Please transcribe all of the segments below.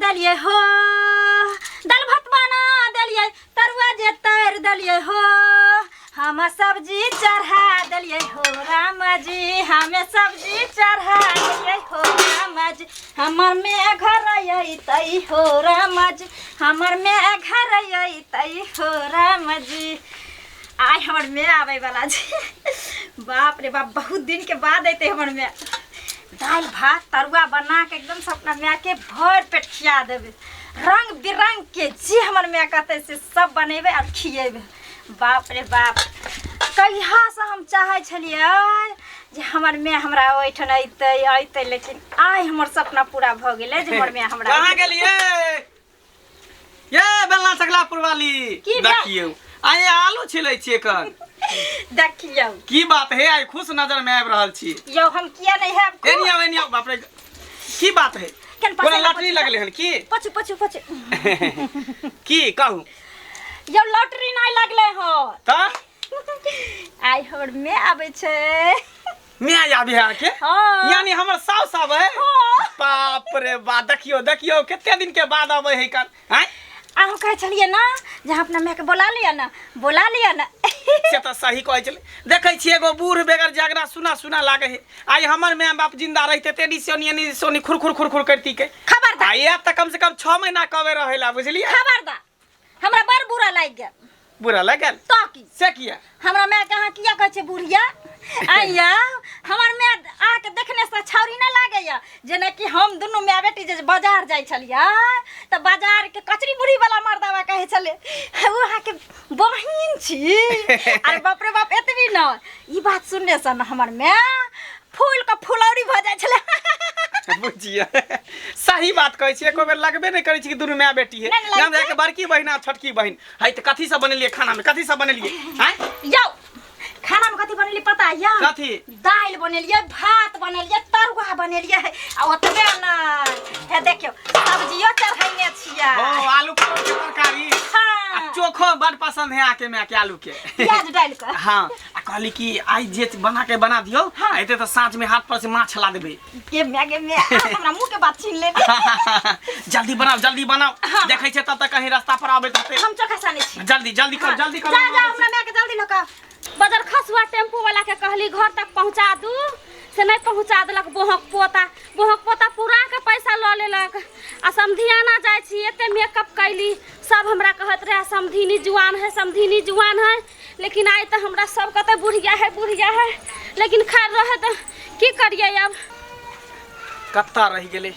देलियै हो, दालि भात बना देलियै, तरुआ जे तर देलियै हो, हम सब्जी चढ़ा देलियै हो राम जी, हमे सब्जी चढ़ा देलियै हो राम जी, हमर में घर अयतै हो राम जी, हमर में घर अयतै हो राम जी। आइ हमर माय आबै वाला छै। बाप रे बाप, बहुत दिन के बाद अयतै हमर माय। दालि भात तरुआ बना के एकदम से अपना माय के भरि पेट खिया देबै। रंग बिरंग के जे हमर माय कहतै से सब बनेबै और खिएबै। बाप रे बाप, कहिया से हम चाहै छलियै जे हमर माय हमरा ओहिठाम अयतै अयतै, लेकिन आइ हमर सपना पूरा भऽ गेलै जे हमर माय हमरा कहाँ गेलियै ये बेलना चकलापुर वाली? की भेल? देखियौ, आइ आलू छिलै छियै कन। देखियौ, की बात हे, आइ खुश नजर में आबि रहल छी। यौ, हम किया नहीं हैब खुश? एनी आउ, एनी आउ। बाप रे, की बात है? केन कोनो पसै लॉटरी लगले हन की? पछु पछु पछु। की कहू? यौ, लॉटरी नहीं लगले हो। तऽ आइ हमर में आबै छै। मैं आबी है के? हाँ। यानी हमर साउस आबै है? हाँ। बाप रे बा, देखियो देखियो, कते दिन के बाद आबै है कन आँय? अहूँ कहै छलियै ने जे अहाँ अपना मायके बोला लिअ ने, बोला लिअ ने। से तऽ सही कहै छलै। देखै छियै, एगो बूढ़ बेगर झगड़ा सुना सुना लागै है। आइ हमर माय बाप जिंदा रहिते तेनी सोनी एनी सोनी खुर खुर खुर खुर करती के। खबरदार। आइ आयत तऽ कम से कम 6 महीना कबे रहै ला, बुझलियै? खबरदार, हमरा बड़ बुरा लागि गेल। बुरा लागल? तऽ की। से किया? हमरा माय के अहाँ किया कहै छियै बुढ़िया? आइया, हमर माय अहाँके देखने से छौरी नहि लागैया? जेनाकि हम दुनू माय बेटी जे बाजार जाइ छलियै तऽ बाजारके कचरी बुढ़ी वाला मर्दावा कहै छलै, ओ अहाँके बहिन छी। अरे बाप रे बाप, एतबी न ई बात सुनने से न हमर माय फूल के फुलौरी भऽ जाइ छलै। बुझिए, सही बात कहै छी। एको बेर लगबे नहि करै छी कि दुनू माय बेटी है। नहि ने लगै जाके छै। बड़की बहिन आ छोटकी बहिन है। तऽ कथी सब बनेलियै खाना में? कथी सब बनेलियै आँय? यौ, खाना में कथी बनेलियै पता यऽ? कथी? दालि बनेलियै, भात बनेलियै, तरुआ बनेलियै आ ओतबे नहि, हे देखियौ, सब्जियो चढ़ेने छियै। ओ, आलू परोड़ के तरकारी? हाँ। आ चोखो बड़ पसंद है आके माय के आलू के। प्याज डालि कऽ। हाँ, आ कहली कि आइ जे बना के बना दियौ। हाँ। एते तऽ साँझ में हाथ पर से माछ ला देबै। गे माय, गे माय, आ हमरा मुँह के बात छीन लेली। जल्दी बनाओ, जल्दी बनाओ। हाँ। देखै छै तब तक कहीं रास्ता पर आबैत होतै। हम चोखा सानै छी। जल्दी जल्दी करू, जल्दी करू। जा जा, हमरा माय के जल्दी लऽ कऽ। बजर खसुआ टेम्पू वाला के कहली घर तक पहुंचा दू, से नहीं पहुंचा देलक। बोहक पोता, बोहक पोता पूरा के पैसा लऽ लेलक। आ समधियाना जाइ छी, एते मेकअप कैली, सब हमरा कहत रहे समधिनी जुआन है, समधिनी जुआन है, लेकिन आइ तऽ हमरा सब कहते बुढ़िया है, बुढ़िया है। लेकिन खैर, रहे तऽ की करियै अब? कत्ता रहि गेलै?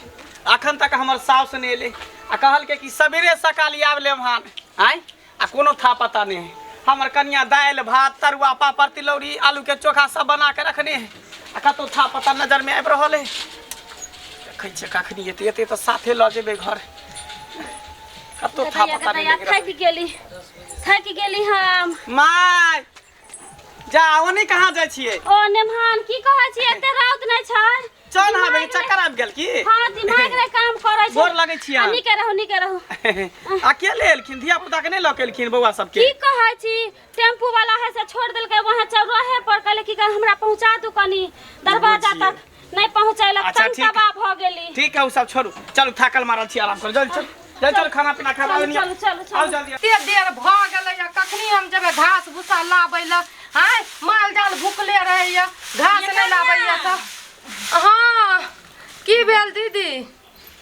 अखन तक हमर साउस नहि एलै आ कहलकै कि सवेरे सकाल आबि लेब हान। आँय, आ कोनो था पता नहि है। हमर कनिया दालि भात तरुआ पापड़ तिलौरी आलू के चोखा सब बना के रखने है आ कतौ था पता नजर में आबि रहल है। देखै छियै कखनी एतै। एतै तऽ साथे लऽ जेबै घर। कतौ था पता नहि लागि रहल। थाकि गेली, थाकि गेली हम। माय, जा ओने कहाँ जाइ छियै? ओ नेमहान, की कहै छी, एते रौद नहि छै? चल ना, बे चक्कर आबि गेल की? हाँ, दिमाग नहि काम करै छै। गोर लगै छी आ अहाँ। नीके रहू, नीके रहू। अकेले एलखिन? धिया पुता के नहि लऽ के एलखिन, बौआ सबके? की कहै छी, टेम्पू वाला है से छोड़ देलकै वहाँ चौराहे पर। कहले कि हमरा पहुंचा दू कनी दरवाजा बुझियै। तक, नहीं पहुंचैलक। अच्छा, तंग ठीक। तबाह भऽ गेली। ठीक है, ओ सब छोड़ू, चलू, थाकल मारल छी, आराम करू। जल्दी चलू, जल्दी चलू, खाना पीना खाबा। चलू, चलू, चलू, चलू। आउ जल्दी। एते देर भऽ गेलैया, कखनी हम जेबै घास भूसा लाबै लए? आँय, माल जाल भुखले रहैया, घास नहि लाबैया तऽ। हँ, की भेल दीदी?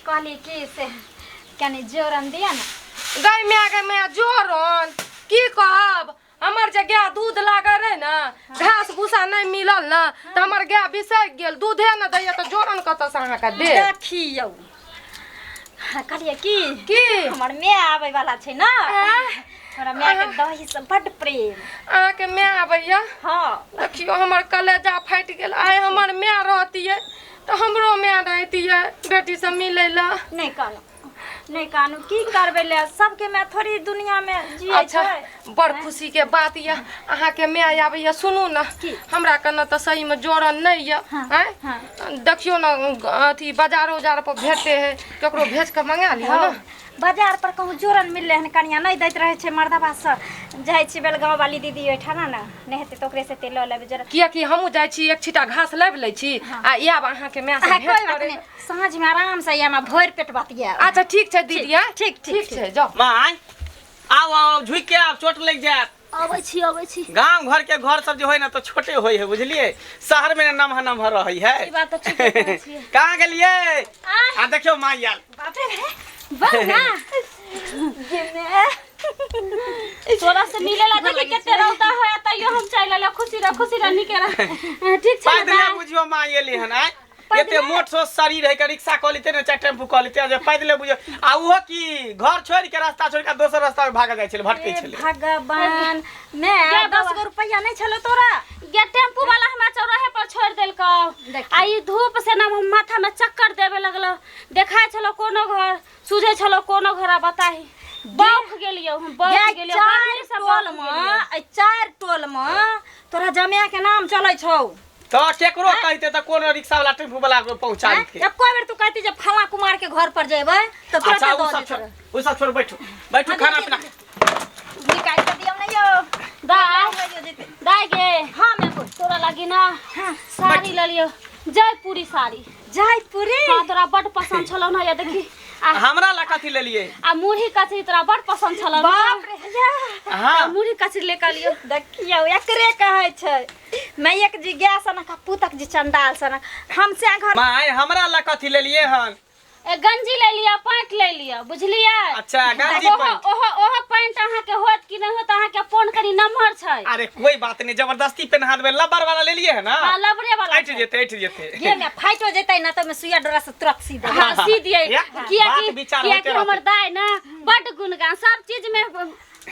कहली कि से कनि जोरन दिअ ने। गै माय, गै माय, जोरन की कहब? हमर जे गाय दूध लागल रहे ने, घास भूसा नहि मिलल ने, तऽ हमर गाय बिसरि गेल, दूधे ने दैया, तऽ जोरन कतऽसँ अहाँके देब? देखियौ, कहलियै की की? हमर माय आबै वाला छै ने, हमरा माय के दही से बड प्रेम। अहाँके माय आबैया? हाँ। देखियौ, हमर कलेजा फाटि गेल। आइ हमर माय रहतियै तऽ हमरो माय रहतियै बेटी से मिलै लए। नहि कहलहुँ, नहि कानू, की करबै ले, सबके माय थोड़ी दुनिया में जियै अच्छा छै। बड़ खुशी के बात यऽ, अहाँके माय आबैया। सुनू ने। की? हमरा कने तऽ सहीमे जोड़न नहि यऽ। हाँ, आँय? हाँ। देखियौ ने, अथी बाजारो उजार पर भेटे है, ककरो भेज कऽ मंगा लिअ ने। बाजार पर कहूँ जोरन मिलले हन कनिया नहीं दैत रहे छै मर्दबा से जाइ छी बेलगांव वाली दीदी ओहिठाम ने नहि हेतै तऽ ओकरे से तेल लऽ लेबै जरा कियाकि हमहूँ जाइ छी एक छिटा घास लाबि लै छी आ आयब अहाँके माय से आ, भेंट कोइ बात करै नहि साँझ में आराम से आयब आ भरि पेट बतियाब अच्छा ठीक छै दीदी आँय? ठीक, ठीक, ठीक छै जाउ माय आउ आउ झुकि के आब चोट लागि जायत अबै छी अबै छी गांव घर के घर सब जे होय ना तो छोटे होय है बुझलिए शहर में नमहर नमहर रहै है ई बात तऽ ठीके कहै छियै कहाँ गेलिए आ देखियो माय आयल बाप रे बौआ गे माय। तोरा से मिले ला देखी कते रौदा होया तैयो हम चलि एलियो खुशी रह खुशी रह नीके रह ठीक छै ने पैदले दाइ? बुझियो माय एली हन आय एते मोट सो शरीर है के रिक्शा कऽ लेते ने चाहे टेम्पू कऽ लेते जे पैदले बुझियो आ उहो की घर छोड़ के रास्ता छोड़ के दोसर रास्ता में भागल जाइ छलै भटकै हे छलै भगवान मैं गे 10 बाबा। गो रुपया नहीं छलो तोरा गे टेम्पू वाला हमरा चौराहे पर छोड़ देलकौ देखी। आ ई धूप से ना हम माथा में चक्कर देवे लगलो देखाय छलो कोनो घर सुझे छलो कोनो घर आ बताही बौख गेलियो हम बौख गे गेलियो चारि गर्मी से टोल बौख में गेलियो। एहि चारि टोल में तोरा जमिया के नाम चलै छौ तऽ केकरो कहते तऽ कोनो रिक्शा वाला टेम्पू वाला पहुंचा हैं? देते एको बेर तू कहती जे फला कुमार के घर पर जेबै तऽ तुरंत अच्छा दऽ उ सब देत छोड़ उ सब छोड़ बैठू बैठू खाना पीना निकालि कऽ दियौ ने यौ दाइ लइयो जेतै। दाइ गे हाँ मैं बोल तोरा लगी ना हाँ साड़ी लऽ लियो जयपुरी साड़ी जयपुरी हाँ तोरा बड पसंद छलौ ना या देखी आ हमरा ला कथी लेलिए आ मुरही कचरी तोरा बड पसंद छलौ ना बाप रे या हाँ मुरही कचरी ले के लियो देखियौ एकरे कहै छै मैयक जी गाय सनक आ पुतक जी चंडाल सनक हम से घर माय हमरा ला कथी लेलिए हन ए गंजी ले लिअ पैंट ले लिअ बुझलियै अच्छा गंजी ओहो पैंट ओहो ओहो पैंट अहाँके होत कि नहि होत अहाँके फोन कनि नम्हर छै अरे कोई बात नहीं जबरदस्ती पहना देबे लबर वाला ले लिए है ना हाँ लबरे वाला ऐठ छै। जेते ऐठ जेते गे में फाइटो जेतै ना तऽ ओहिमे सुइया डोरा से तुरंत सी देबै हाँ सी दियै या, कियाकि बात विचार कियाकि होइते रहतै। हमर दाय ना बड गुणगान सब चीज में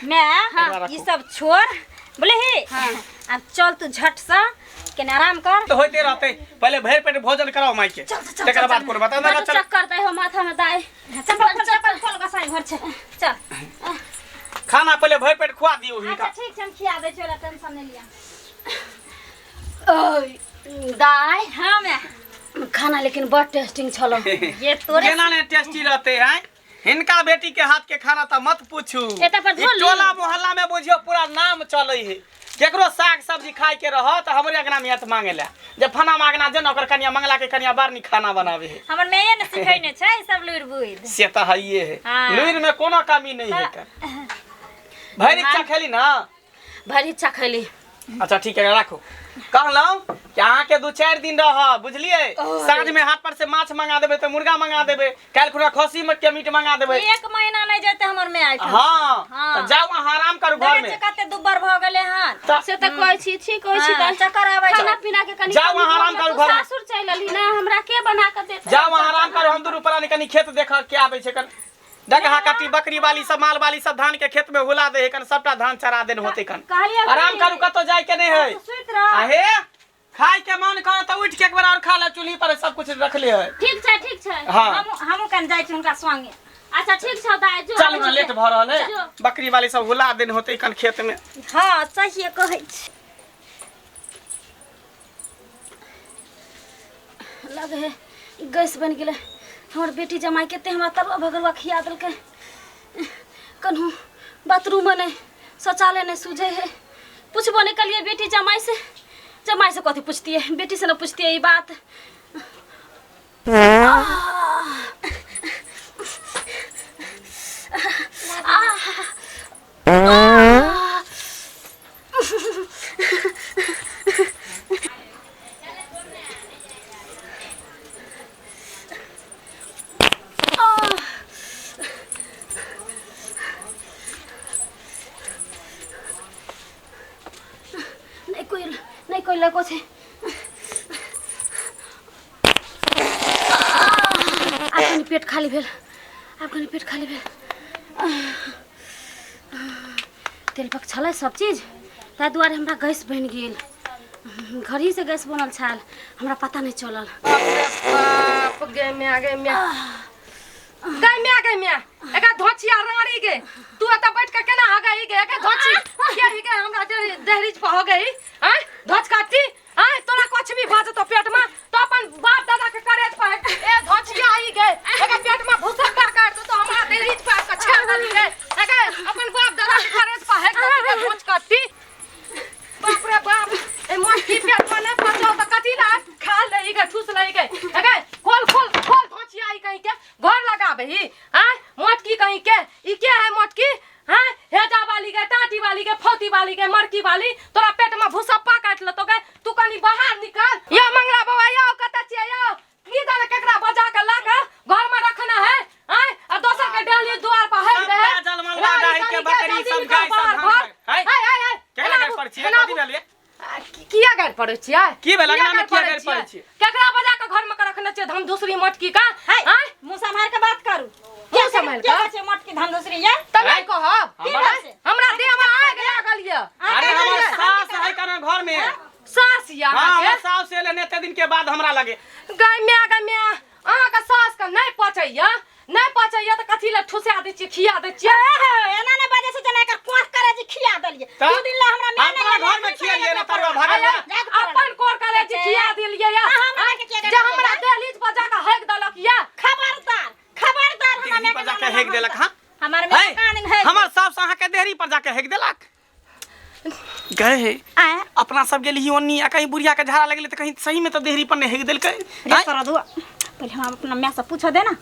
मैं हाँ। ई सब छोड़ बोले हे अब चल तू झट से केने आराम कर तो होते रहते पहले भर पेट भोजन कराओ माई के चल, चल, तकर चल, बाद चल। कोनो बता बड ना चल चक्कर दै हो माथा में दाय चप्पल खोल चप्पल खोल गोसाई घर छै चल खाना पहले भर पेट खुआ दियो अच्छा हिनका ठीक छै हम खिया दै छियै ओला टेंशन नहि लिअ ओय दाय हाँ मैं खाना लेकिन बड टेस्टिंग छलो ये तोरे केना ने टेस्टी रहते हैं हिनका बेटी के हाथ के खाना तऽ मत पूछू एतऽ पर ई धो ली। टोला मोहल्ला में बुझियो पूरा नाम चलै है केकरो साग सब्जी खाय के रह तऽ हमरे अंगना में आयत मांगे ला जे फना मांगना जे न ओकर कनिया मंगला के कनिया बड़ नीक खाना बनावे है हमर मैये ने सिखैने छै ई सब लुरि बुद्धि से तऽ हइये है हाँ। लुरि में कोनो कमी नहीं है भरि इच्छा खेली ना भरि इच्छा खैली अच्छा ठीक है राखू कहलहुँ कि अहाँके दू चारि दिन रह बुझलियै साँझ में हाट पर से माछ मंगा देबै तऽ मुर्गा मंगा देबै काल्हि खुना खस्सी के मीट मंगा देबै एक महीना नहीं जेतै हमर my एहिठाम। हाँ हाँ। तऽ जाउ अहाँ आराम करू घर देखै में छियै कते दुब्बर भऽ गेलै हन तऽ से तऽ कहै छी ठीक कहै छी हाँ, तऽ चक्कर आबै छै। खाना पीना के कनि जाउ कमी अहाँ आराम भऽ गेल। करू तू घरमे। सासुर चलि एलही ना हमरा के बना कऽ देतै जाउ अहाँ आराम करू हम दुनू प्राणी कनि खेत देख के आबै छै कनि डगहा काटी बकरी वाली सब माल वाली सब धान के खेत में हुला दे है कन सबटा धान चरा देन होते कन कहलियै आराम कि करू कतौ जाय के नहीं है सुति रह आ हे खाय के मन कर तऽ उठ के एक बार और खा ले चूल्ही पर सब कुछ रखले है ठीक छै ठीक छै हाँ हमहूँ हमहूँ कन जाइ छी हुनका संगे अच्छा ठीक छौ दाइ जो चल ना लेट भऽ रहल है जो। बकरी वाली सब हुला देन होते कन खेत में हाँ सहिए कहै छी लगे है गैस बनि गेलै हमर बेटी जमाइ कते हमरा तरुआ भगरुआ खिया देलकै कन्हू बाथरूम नहि शौचालय नहि सूझे है पूछबो नहि कलिए बेटी जमाइ से जमाइ से कथी पूछतियै बेटी से न पूछतियै ई बात नहि कोइ नहि कोइ लगो छै आब कनि पेट खाली भेल आब कनि पेट खाली भेल तेलपक छलै सब चीज ताहि दुआरे हमरा गैस बनि गेल घरहीसँ गैस बनल छल हमरा पता नहि चलल बाप गे म्या गे म्या गे म्या गे म्या एका धोचिया रानी गे तू एतऽ बैठ के केना हगई गे एका धोची के ही गे हमरा दहलीज पर हगई हैं धोच काटी हैं तोरा कुछ भी भऽ जेतौ पेट में तो अपन बाप दादा के करेज पर ए धोचिया आई गे एका पेट में भूसा कर कर तो हमरा दहलीज पर मोचकट्टी बाप रे बाप ए मोटकी पेट में नहीं पचाओ तो कथी ला खा ले ई के ठूस ले के अगे खोल खोल खोल धोचिया ई कहीं के घर लगाबे ही आय मोटकी कहीं के ई के है मोटकी हां हेजा वाली के टाटी वाली के फौती वाली के मरकी वाली तोरा पेट में भूसप्पा काट लेतो गे तू कनी बाहर निकल यो मंगला बाबा यो कत छियै यो की जाने केकरा बजा के ला के घर में रखना है आय आ दोसर के डेली द्वार पर हेक दे सबटा जलमलवा गाय के बकरी सब गाय सब धान घर खाय। हाय हाय हाय केकरा गारि पड़ै छियै? कथी भेल ये? किया गारि पड़ै छियै की भेल? अंगना में किया गारि पड़ै छियै? केकरा बजा के घर में के रखने छियै धम दूसरी मोटकी का हाय आय मुंह संभाल के बात करू मुंह सम्हारि के के? छै मोटकी धान दूसरी ये त नहि कहब हमरा- हमरा देह में आग लागल ये अरे हमर सास है कना घर में सास ये हाँ अहाँके हमर सास एले ने एते दिन के बाद हमरा लगे गाय माय गाय माय अहाँके सास के नहि पचैया नहि पचैया तऽ कथी लए ठुसा दै छियै खिया दै छियै एना नहि बाजै छै जेना एकर कोख करे जे खिया देलियै तऽ? दू दिन ला हमरा माय हम तोरा घर में खियलियै ने तरुआ भागल ना। अपन कोर करे जे खिया देलियै या हाँ, हमरा के किया जे हमरा दहलीज पर जाके हेक देलक या खबरदार खबरदार हमरा देहरी माय पर के जाके नाम हेक देलक हाँ हमार माय है कान है हमर सास अहाँके देहरी पर जाके हेक देलक गए हे आय अपना सब गेली ओन्नी आ कहीं बुढ़िया के झाड़ा लगले तऽ कहीं सही में तऽ देहरी पर नहीं हेक देलकै रे तोरा दुआ पहिले हम अपना माय से पूछ दे ना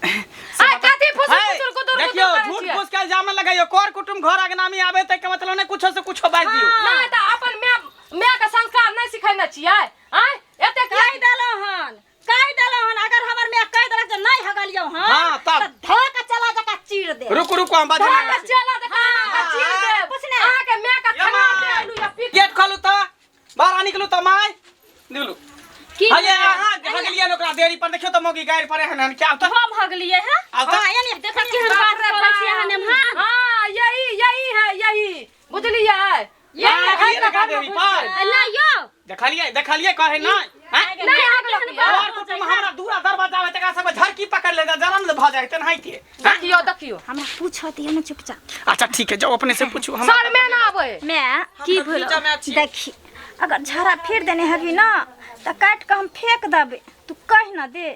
आय कथी फुसुर है, फुसुर गुदुर गुदुर देखियौ करै झूठ छियै फूस के इल्जाम लगाइयो कर कुटुम घर अंगना में आबे त के मतलब नहीं कुछो से कुछो बाज दियो नहि तऽ अपन माय माय के संस्कार नहि सिखेने छियै आय एते किया कहि देलहुँ हन कहि देलहुँ हन अगर हमर माय कहि देलक जे नहि हगलियौ हन हाँ, तब। तऽ धऽ के चला जका चीर दे रुकू रुकू हम बाजू धऽ के चला देखा अहाँके चीर देब पूछ ने। अहाँके माय के खना दे आलू या पीट गेट खोलू त बाहर निकलू त माय निकलू की हये अहाँ हगलियै ओकरा देरी पर देखियौ त मौगी गारि पर एहन एहन क्या होता हम हगलियै है आउ त हाँ यानी देख केहन बात करै छी अहाँ ने हां हाँ यही यही है यही बुझलियै यही हगलियै ने ओकरा देरी पर नहि यौ देखलियै देखलियै कहे नहि हैं? नहि हगलक यौ और कुटुम हमरा दूरा दरवाजा में तकरा सब झरकी पकड़ ले जलन भऽ जाय तेनाहिते हैं? देखियौ देखियौ हमरा पूछ दियौ ने चुपचाप अच्छा ठीक है जाओ अपने से पूछू हमरा सर में ना आबै मैं की भेल देखी अगर झाड़ा फेर देने हबी ना तऽ काटि कऽ हम फेंक देबै तू कहि ना दे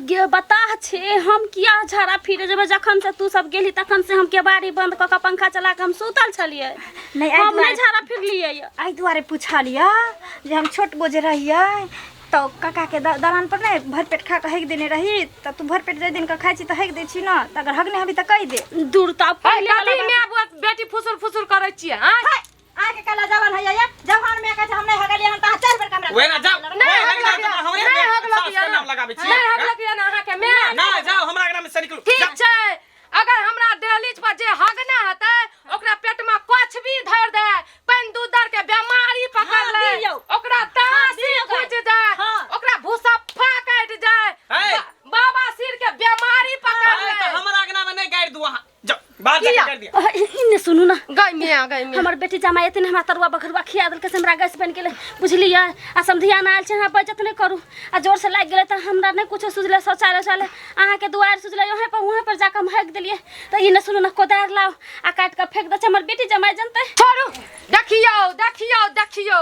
गे बताह छे हम किया झाड़ा फिरे जेबै जखन से तू सब गेली तखन से हम केबाड़ी बंद कऽ के पंखा चला के हम सुतल छलियै नहि, एहि हम दुआरे- नहि झाड़ा फिरलियै एहि दुआरे पुछलियै जे हम छोट गो जे रहियै तऽ काकाके दलान पर नहि भरि पेट खा कऽ हेक देने रही तऽ तू भरि पेट जाहि दिन कऽ खाइ छी तऽ हेक दै छी ने तऽ अगर हगने हबी तऽ कहि दे दूर तऽ है पहिले कथी वाला माय बाप बेटी फुसुर फुसुर करै छियै आँय आके कला जलन है या जवान में कहै छै हम नहि हगलियै हन तऽ चारि बेर हमरा वे ना जाओ नहि हगलक हमरे नहि हगलक सास के नाम लगाबै छी नहि हगलक या ना अहाँके माय ना जाओ हमरा अंगना में से निकलू ठीक जाओ। छै अगर हमरा दहलीज पर जे हगना हेतै ओकरा पेट में कछबी धर दे पानि दूध दर के बीमारी पकड़ हाँ, ले दियौ। ओकरा तासी दियौ गाय। खुजि जाए हाँ। ओकरा भूसफ्फा काटि जाए है। बाबा सिर के बीमारी पकड़ अरे, ले तऽ हमरा अंगना में नहीं गारि दू अहाँ जाओ बाहर जाके किया? गारि दिअ इन्ने सुनू ना गई मियाँ गई मियाँ हमर बेटी जमाई एतने हमरा तरुआ बघरुआ खिया देलकै से हमरा गैस बनि गेलै बुझलियै आ समधियाना आयल छै हमरा बेइज्जत नहि करू आ जोर से लागि गेलै तऽ हमरा नहि कुछो सुझलै शौचालय शौचालय अहाँके दुआरि सुझलै वहाँ पर वहाँ पर जाकऽ हम हाकि देलियै तऽ ई नहि सुनू ने कोदारि लाउ आ काटि कऽ फेंक दै छै हमर बेटी जमाई जनतै छोड़ू देखियौ देखियौ देखियौ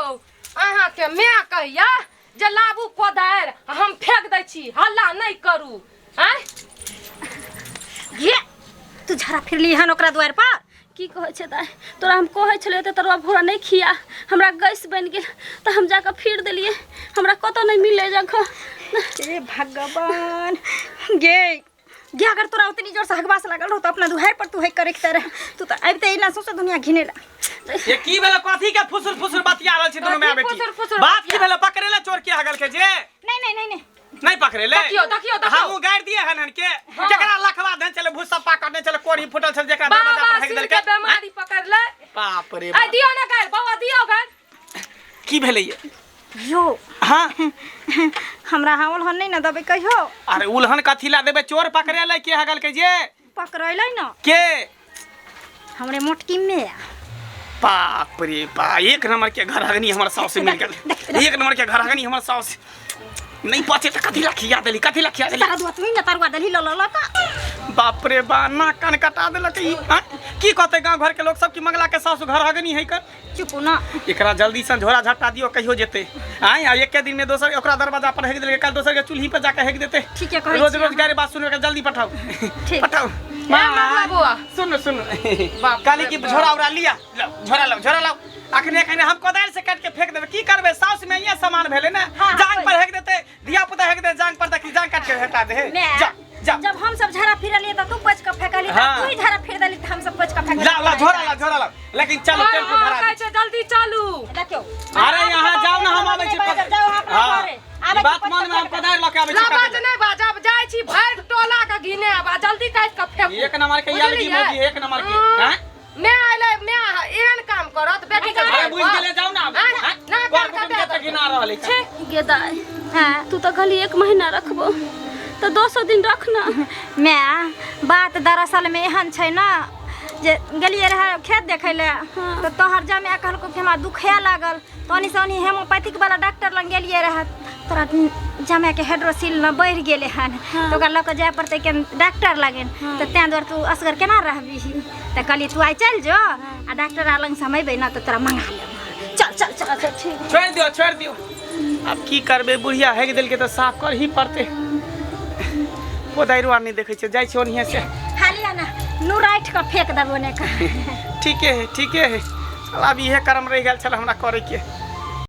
अहाँके माय कहैया जे लाबू कोदारि आ हम फेंक दै छी हल्ला नहि करू आँय ये तू झाड़ा फिरली हन ओकरा दुआरि पर की कहै छै दाइ तोरा हम कहै छलियै तऽ तरुआ भूरा नहि खिया हमरा गैस बनि गेल तऽ हम जाकऽ फिर देलियै हमरा कतऽ नहि मिलै जगह हे भगवान गे गे अगर तोरा उतनी जोर से हगवास लागल रहो तो अपना दुहार पर तू है करे के तरह तू तो आबिते एला सौंसे दुनिया घिनेला ये की भेलै कथी के फुसुर फुसुर बतिया रहल छी दुनू माय कथी बेटी फुसुर फुसुर बात की बतिया? भेलै पकड़ेले चोर के हगल के जे नहीं नहीं नहीं नहीं नहीं पकड़ेले देखियौ, देखियौ, देखियौ। हमहूँ गारि दिए हन हन के केकरा लखवा धन चले भूसा पकड़ने चले कोड़ी फुटल छल जेकरा दरवाजा बाबा पर फेंक सिर देलकै के बीमारी पकड़ ले बाप रे आ बाप दियौ ने गारि बाबा दियौ गारि की भेलै ये यो हाँ हमरा हाँ उलहन नहीं ना देबै कहियो अरे उलहन कथी ला देबै चोर पकड़ेले के हगल के जे पकड़ैलै ना के हमरे मोटकी में बाप रे बा एक नंबर के घर हगनी हमर साउस से मिल गेल एक नंबर के घर हगनी हमर साउस नहीं पचे त कथी ला खिया देली कथी ला खिया देली तारा दुआ तू ही ना तरुआ देली ल ल ल का बाप रे बा नाक कान कटा देलक ई आँय? की कहते गांव घर के लोग सब की मंगला के सासु घर हगनी है कर चुप ना एकरा जल्दी से झोरा झट्टा दियो कहियो जेते आँय आ एके दिन में दोसर ओकरा दरवाजा पर हेक देलकै कल दोसर के चूल्ही पर जाके हेक देते ठीके कहै रोज छी रोज अहाँ। गारे बात सुन के जल्दी पठाओ ठीक। पठाओ माँ बौआ। सुन सुन। बाप कहली रे कि बाप। झोरा उरा लिया, लाओ, झोरा लाओ, झोरा लाओ। अखने अखने हम कोदारि से काट के फेंक देबै। की करबै, साउस में ये सामान भेलै ने। हाँ, जांग हाँ, पर हेक देतै, धिया पुता हेक दे जांग पर, त की जांग काट के हटा दे। मैं जा जा। जब हम सब झाड़ा फिरलिए त तू पोछ के फेकली, त हाँ। तू ही झाड़ा फिर देली त हम सब पोछ के फेकली। लाओ लाओ, झोरा लाओ, झोरा लाओ। लेकिन चलो, और टेम्पू और धरा कहै दे। छै जल्दी चलू। देखियो। अरे यहाँ जाओ ना, हम आबै छी। जाओ अपना हाँ। घरे। ई आबै छी बात पोछि मन में के हम कोदारि लऽ के आबै छी। ना काटै बाज लए। नहि बाजब, जाइ छी भरि टोला के घिने आब आ जल्दी काटि के फेंकू। एक नंबर के यालगी बुझलियै? मोगी, एक नंबर के। हम्म। हैं? मैं अयलै, मैं एहन काम करत बेटी के अरे घर बुझि पर। गेलै, जाउ ना आब। आँय? हैं? ना कर कर कुटुम कटा के तऽ घिना रहल अछि। गे दाइ, हाँ। तू तऽ कहली 1 महीना रखबो, तऽ 200 दिन रख ना। मैं बात दरअसल में एहन छै ना जे गेलियै रहै खेत देखै लए तऽ तोहर जमाए कहलको कि हमरा दुखाए लागल, तऽ ओनी से ओनी हेमोपैथिक वाला डॉक्टर लग गेलियै रहै, तोरा जमाएके हाइड्रोसिल ने बढ़ि गेलै हन, तऽ ओकरा लऽ कऽ जाय पड़तै के डॉक्टर लगन, तऽ तेँ दुआरे तू असगर केना रहबिही, तऽ कहलियै तू आइ चलि जो आ डॉक्टर लग से हम अयबै ने तऽ तोरा मंगा लेब। चल चल चल। अच्छा ठीक। छोड़ि दियौ, छोड़ि दियौ। आब की करबै, बुढ़िया हेक देलकै तऽ साफ करही पड़तै। कोदारि आर नहि देखै छियै, जाइ छियै ओनहिए से। खाली आ ना नूराठि कऽ फेक देबो ने। ठीके है, ठीके है। साला आब इहे कर्म रहि गेल छल हमरा करैके।